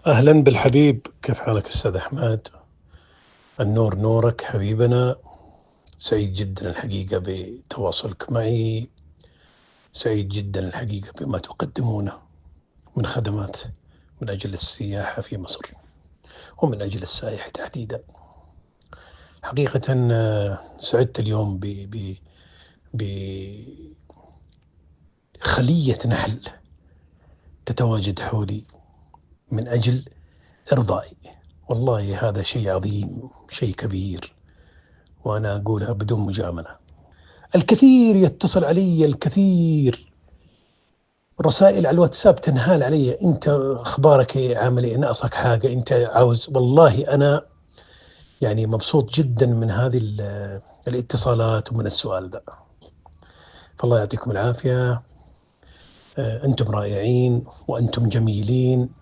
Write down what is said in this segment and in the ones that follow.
أهلا بالحبيب، كيف حالك أستاذ أحمد؟ النور نورك حبيبنا. سعيد جدا الحقيقة بتواصلك معي، سعيد جدا الحقيقة بما تقدمونه من خدمات من أجل السياحة في مصر ومن أجل السائح تحديدا. حقيقة سعدت اليوم ب ب بخلية نحل تتواجد حولي من أجل إرضائي. والله هذا شيء عظيم، شيء كبير، وأنا أقولها بدون مجاملة. الكثير يتصل علي، الكثير رسائل على الواتساب تنهال علي، أنت أخبارك إيه، عامل إيه، ناقصك حاجة، أنت عاوز. والله أنا يعني مبسوط جدا من هذه الاتصالات ومن السؤال ده. فالله يعطيكم العافية، أنتم رائعين وأنتم جميلين،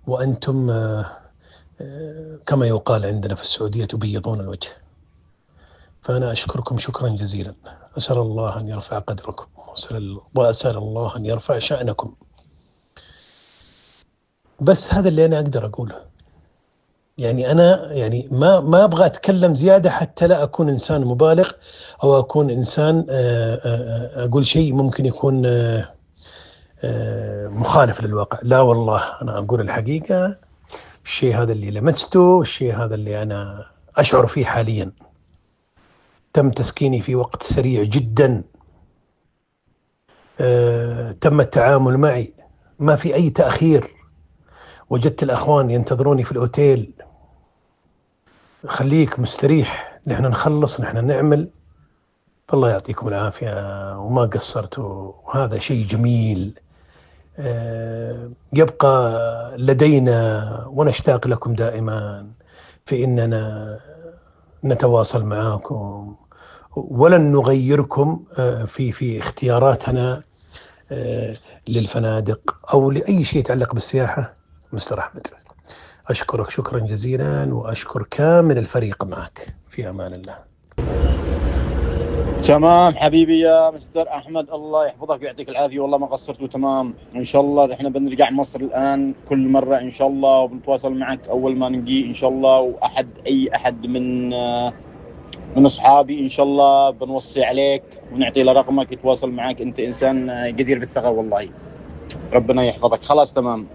وأنتم كما يقال عندنا في السعودية تبيضون الوجه. فأنا أشكركم شكرا جزيلا، أسأل الله أن يرفع قدركم، وأسأل الله أن يرفع شأنكم. بس هذا اللي أنا أقدر أقوله. يعني أنا يعني ما أبغى أتكلم زيادة حتى لا أكون إنسان مبالغ أو أكون إنسان أقول شيء ممكن يكون مخالف للواقع. لا والله، أنا أقول الحقيقة، الشيء هذا اللي لمسته، الشيء هذا اللي أنا أشعر فيه حاليا. تم تسكيني في وقت سريع جدا، تم التعامل معي، ما في أي تأخير. وجدت الأخوان ينتظروني في الأوتيل، خليك مستريح، نحن نخلص، نحن نعمل. فالله يعطيكم العافية وما قصرتوا، وهذا شيء جميل يبقى لدينا ونشتاق لكم دائما، في إننا نتواصل معاكم ولن نغيركم في اختياراتنا للفنادق أو لأي شيء يتعلق بالسياحة. مستر أحمد، أشكرك شكرا جزيلا، وأشكر كامل الفريق معك. في أمان الله. تمام حبيبي يا مستر أحمد، الله يحفظك ويعطيك العافية، والله ما قصرتوا. تمام، إن شاء الله نحن بنرجع مصر الآن كل مرة إن شاء الله، وبنتواصل معك أول ما نجي إن شاء الله، وأحد أي أحد من أصحابي إن شاء الله بنوصي عليك ونعطي له رقمك يتواصل معك. أنت إنسان جدير بالثقة والله، ربنا يحفظك. خلاص تمام.